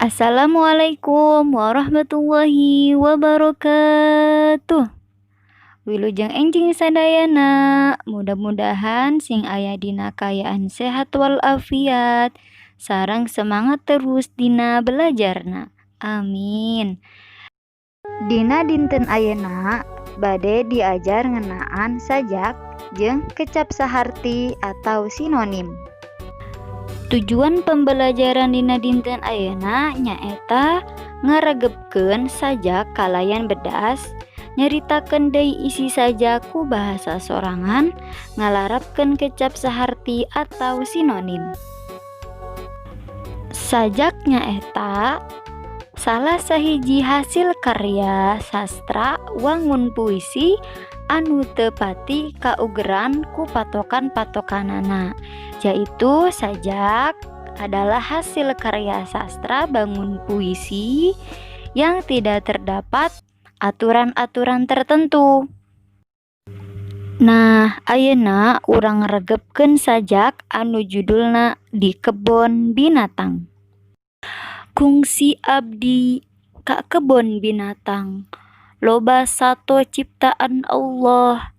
Assalamualaikum warahmatullahi wabarakatuh. Wilujeng enjing sadayana, mudah-mudahan sing aya dina kaayaan sehat walafiat sareng semangat terus dina belajarna. Amin. Dina dinten ayeuna bade diajar ngeunaan sajak jeung kecap saharti atau sinonim. Tujuan pembelajaran dina dinten ayeuna nyaeta ngaregepkeun sajak kalayan bedas, nyaritakeun deui isi sajak ku bahasa sorangan, ngalarapkeun kecap saharti atau sinonim. Sajak nyaeta salah sahiji hasil karya sastra wangun puisi anu teu pati kaugeran ku patokan-patokanana, yaitu sajak adalah hasil karya sastra bangun puisi yang tidak terdapat aturan-aturan tertentu. Nah, ayeuna urang regepkeun sajak anu judulna Di Kebon Binatang. Kungsi abdi ka kebon binatang, loba sato ciptaan Allah,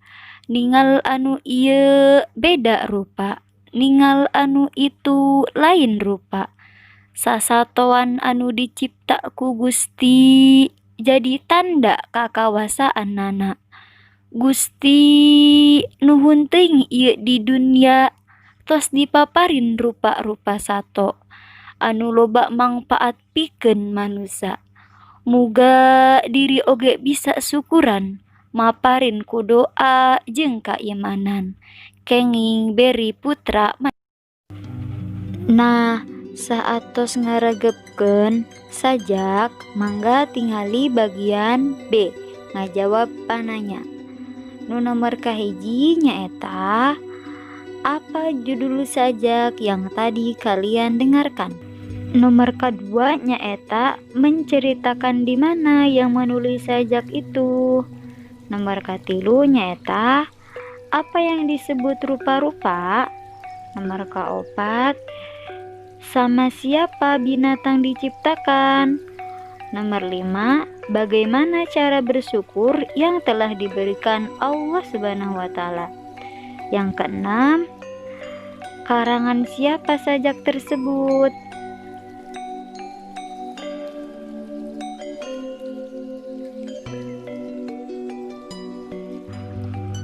ningal anu ieu beda rupa, ningal anu itu lain rupa. Sasatoan anu dicipta ku Gusti jadi tanda kakawasaanana. Gusti nuhun teuing ieu di dunya tos dipaparin rupa-rupa sato anu loba mangpaat pikeun manusa. Muga diri oge bisa syukuran maparin ku doa jeung kaimanan kenging beri putra. Nah, saatos ngaregepkeun sajak, mangga tingali bagian B, ngajawab pananya. Nu nomor kahiji nyaeta apa judul sajak yang tadi kalian dengarkan. Nomor kedua nyaeta menceritakan di mana yang menulis sajak itu. Nomor katilu nyaeta apa yang disebut rupa-rupa. Nomor keempat, sama siapa binatang diciptakan. Nomor 5, bagaimana cara bersyukur yang telah diberikan Allah Subhanahu wa taala. Yang keenam, karangan siapa sajak tersebut.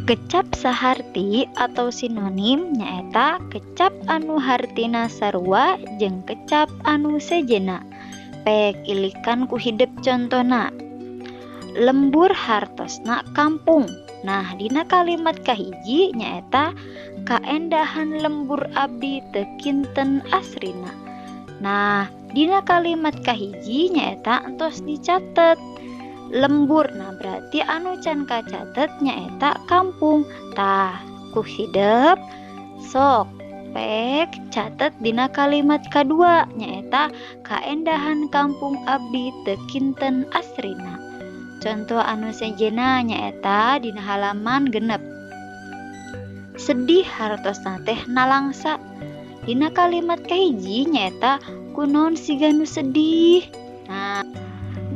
Kecap saharti atau sinonim nyaeta kecap anu hartina sarua jeung kecap anu sejenna. Pek ilikan ku hidep contona. Lembur hartosna kampung. Nah, dina kalimat kahiji nyaeta kaendahan lembur abdi teu kinten asrina. Nah, dina kalimat kahiji nyaeta entos dicatet lembur. Nah, berarti anu can kacatet nyaeta kampung. Tah, ku hidep sok pek catet dina kalimat kadua nyaeta kaendahan kampung abdi teu kinten asrina. Contoh anu sejenna nyaeta dina halaman 6. Sedih hartosna teh nalangsa. Dina kalimat kahiji nyaeta kunaon siga nu sedih. Nah,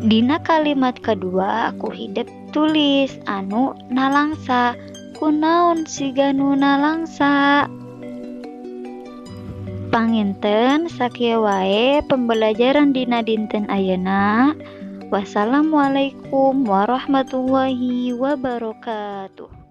dina kalimat kedua ku hidep tulis anu nalangsa, kunaon siga nu nalangsa. Panginten sakieu wae pembelajaran dina dinten ayeuna. Wassalamualaikum warahmatullahi wabarakatuh.